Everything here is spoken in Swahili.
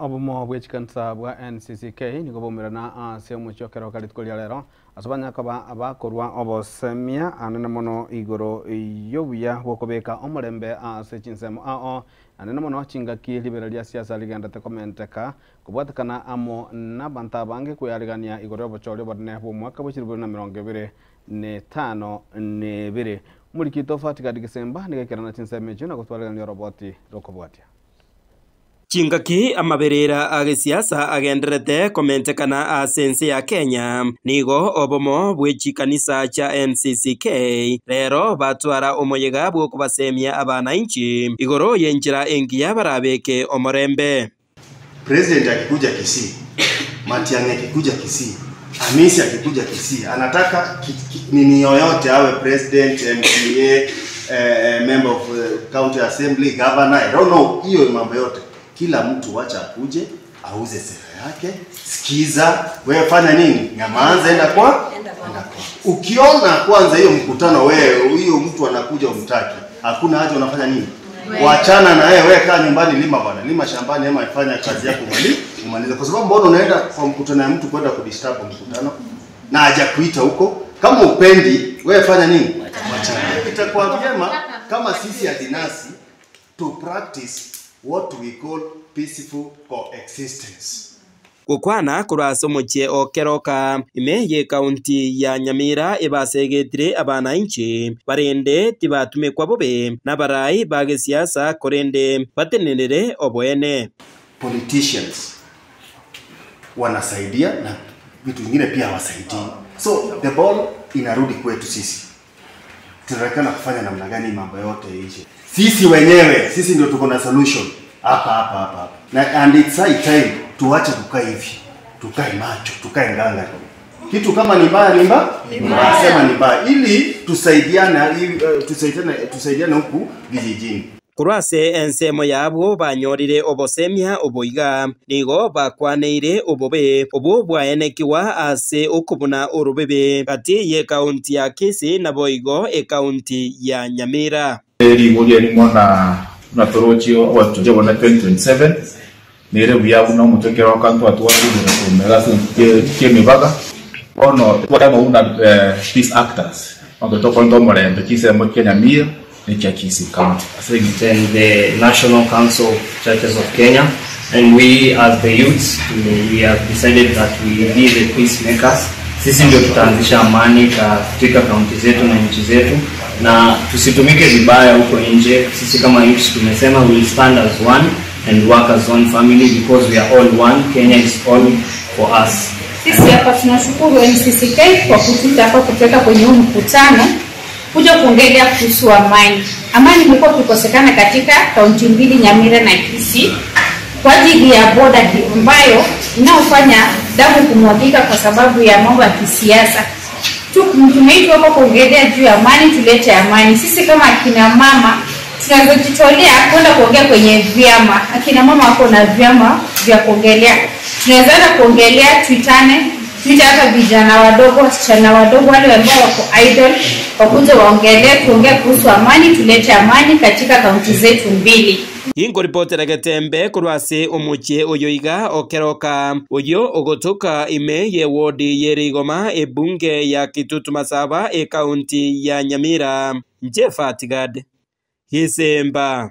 Obumo bw'echikanisa bwa NCCK nigo baumerana ase omochokero karituko ria rero ase banyakaba abakorwa obosemia anene mono igoro y'obuya bw'okobeka omorembe ase chinsemo ao anene mono chingaki ribera ria siasa rigendete komenteka kobwatekana amo n'abanto abange kweyarigania igoro y'obochori obonene bw'omwaka bwa 2025 n'ebere omorikito Fatigadi Gisemba nigekerana chinsemo echio na gotwarigania oroboti rokobwatia. Chingaki amaberera agesiasa agenderete komentekana ase ya Kenya nigo obomo bw'echikanisa cha NCCK rero batwara omoyega bw'okobasemia abananchi igoro yenjira engiya barabeke omorembe. President akikuja Kisii, Matiang'i akikuja Kisii, Amisi akikuja Kisii, anataka nini yoyote awe president, MCA, member of county assembly, governor, I don't know, hiyo mambo yote. Kila mtu wacha akuje, auze sera yake, sikiza, wewe fanya nini? Nyamaanza, enda kwa? Enda kwa. Ukiona kwanza hiyo mkutano wewe, huyo mtu anakuja umtaki, hakuna haja unafanya nini? Waachana na wewe, wewe kaa nyumbani, lima bwana, lima shambani ama ifanya kazi yako umalize. Kwa sababu mbona unaenda kwa mkutano ya mtu kwenda kudisturb mkutano na hajakuita huko? Kama upendi, wewe fanya nini? Waachana. Itakuwa vyema kama sisi adinasi to practice what we call peaceful coexistence. Gukwana kurasa omochie okeroka ime ye kaunti ya Nyamira ebasegetire abananchi barende tibatumekwa bobe n'abarai bagesiasa korende batenenere oboene. Politicians wanasaidia na vitu vingine pia hawasaidii. So the ball inarudi kwetu sisi. Tunatakana kufanya namna gani mambo yote iishe? Sisi wenyewe, sisi ndio tuko na solution hapa hapa hapa. Na and it's high time tuache kukaa hivi. Tukae macho, tukae nganga. Kitu kama ni mbaya ni mbaya, sema ni mbaya ili tusaidiane, tusaidiane huku vijijini. Kurase ensemo yabo banyorire obosemia oboiga nigo bakwaneire obobe obo bwaenekiwa ase okobuna orubebe kati ye kaunti ya Kisii na boigo e kaunti ya Nyamira. Eri mona na torochio watuje bona 2027 nere buya buno mutokero kantu atwari kumera ke mibaga ono twakama una peace actors ongo morembe kisemo Kenya Mira. Then the National Council of Churches of Kenya, and we as the youths, we have decided that we be the peacemakers. Sisi ndio tutaanzisha amani katika kaunti zetu na nchi zetu, na tusitumike vibaya huko nje. Sisi kama youths tumesema we will stand as one and work as one family because we are all one. Kenya is all for us. Sisi hapa tunashukuru NCCK kwa kutuita hapa kutuweka kwenye huu mkutano kuja kuongelea kuhusu amani. Amani imekuwa ikikosekana katika kaunti mbili, Nyamira na Kisii, kwa ajili ya boda ambayo inaofanya damu kumwagika kwa sababu ya mambo ya kisiasa. Tumeitwa hapa kuongelea juu ya amani, tulete amani. Sisi kama akina mama tunazojitolea kwenda kuongea kwenye vyama. Akina mama wako na vyama vya kuongelea. Tunaweza kuongelea, tuitane, tuite hata vijana wadogo, wasichana wadogo, wale ambao wako idle, wakuja waongelee, tuongee kuhusu amani, tulete amani katika kaunti zetu mbili. Ingo ripotera Getembe kurwase omuchie oyoiga okeroka oyo ogotoka ime ye wodi yerigoma ebunge ya Kitutu Masaba e kaunti ya Nyamira. Njefatigad Hisemba.